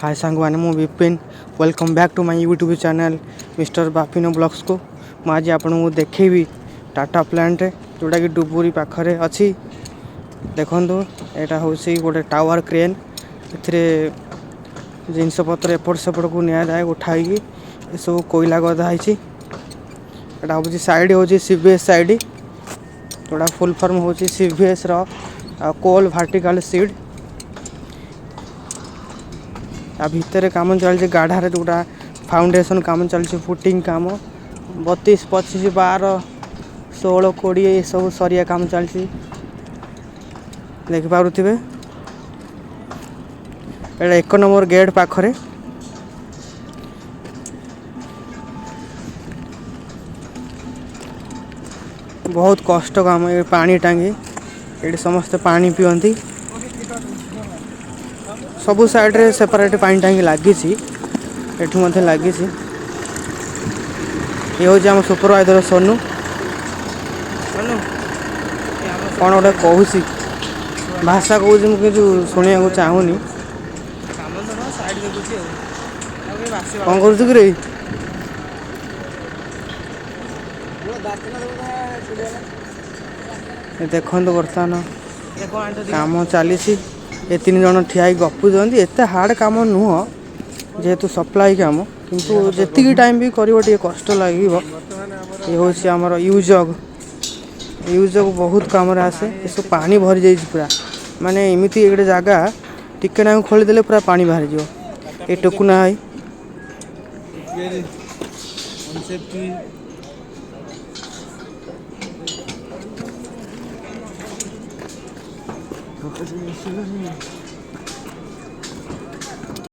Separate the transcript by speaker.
Speaker 1: ହାଏ ସାଙ୍ଗମାନେ, ମୁଁ Bipin. Welcome back to my YouTube channel Mister Bapin ବ୍ଲଗ୍ସକୁ। ମୁଁ ଆଜି ଆପଣଙ୍କୁ ଦେଖେଇବି ଟାଟା ପ୍ଲାଣ୍ଟ, ଯେଉଁଟାକି ଡୁବୁରି ପାଖରେ ଅଛି। ଦେଖନ୍ତୁ, ଏଇଟା ହେଉଛି ଗୋଟେ ଟାୱାର କ୍ରେନ୍। ଏଥିରେ ଜିନିଷପତ୍ର ଏପଟ ସେପଟକୁ ନିଆଯାଏ ଉଠାଇକି। ଏସବୁ କୋଇଲା ଗଦା ହେଇଛି। ଏଇଟା ହେଉଛି ସାଇଡ଼୍, ହେଉଛି ସିଭିଏସ୍ ସାଇଡ଼୍, ଯେଉଁଟା ଫୁଲ୍ ଫର୍ମ ହେଉଛି ସିଭିଏସ୍ର କୋଲ୍ ଭାର୍ଟିକାଲ୍ ସିଡ୍। ତା ଭିତରେ କାମ ଚାଲିଛି ଗାଢ଼ାରେ, ଯେଉଁଟା ଫାଉଣ୍ଡେସନ୍ କାମ ଚାଲିଛି, ଫୁଟିଂ କାମ। 32, 25, 12, 16, 20 ଏସବୁ ସରିଆ କାମ ଚାଲିଛି, ଦେଖିପାରୁଥିବେ। ଏଇଟା 1 ନମ୍ବର ଗେଟ୍ ପାଖରେ। ବହୁତ କଷ୍ଟ କାମ। ଏ ପାଣି ଟାଙ୍କି, ଏଠି ସମସ୍ତେ ପାଣି ପିଅନ୍ତି। ସବୁ ସାଇଡ଼୍ରେ ସେପାରେଟ୍ ପାଣି ଟାଙ୍କି ଲାଗିଛି, ଏଠି ମଧ୍ୟ ଲାଗିଛି। ଇଏ ହେଉଛି ଆମ ସୁପରଭାଇଜର ସୋନୁ। କ'ଣ ଗୋଟେ କହୁଛି, ଭାଷା କହୁଛି, ମୁଁ କିନ୍ତୁ ଶୁଣିବାକୁ ଚାହୁଁନି। କ'ଣ କରୁଛୁ କିରେ? ଦେଖନ୍ତୁ, ବର୍ତ୍ତମାନ କାମ ଚାଲିଛି। ଏ ତିନି ଜଣ ଠିଆ ହେଇକି ଗପୁଛନ୍ତି। ଏତେ ହାର୍ଡ଼ କାମ ନୁହଁ, ଯେହେତୁ ସପ୍ଲାଇ କାମ, କିନ୍ତୁ ଯେତିକି ଟାଇମ୍ ବି କରିବ ଟିକେ କଷ୍ଟ ଲାଗିବ। ଏ ହେଉଛି ଆମର ୟୁଜଗ। ୟୁଜଗ ବହୁତ କାମରେ ଆସେ। ଏସବୁ ପାଣି ଭରି ଯାଇଛି ପୁରା, ମାନେ ଏମିତି ଗୋଟେ ଜାଗା, ଟିକେ ନାକୁ ଖୋଳିଦେଲେ ପୁରା ପାଣି ବାହାରିଯିବ। ଏ ଟୁକୁନା ଭାଇ।
Speaker 2: It's very unsafety.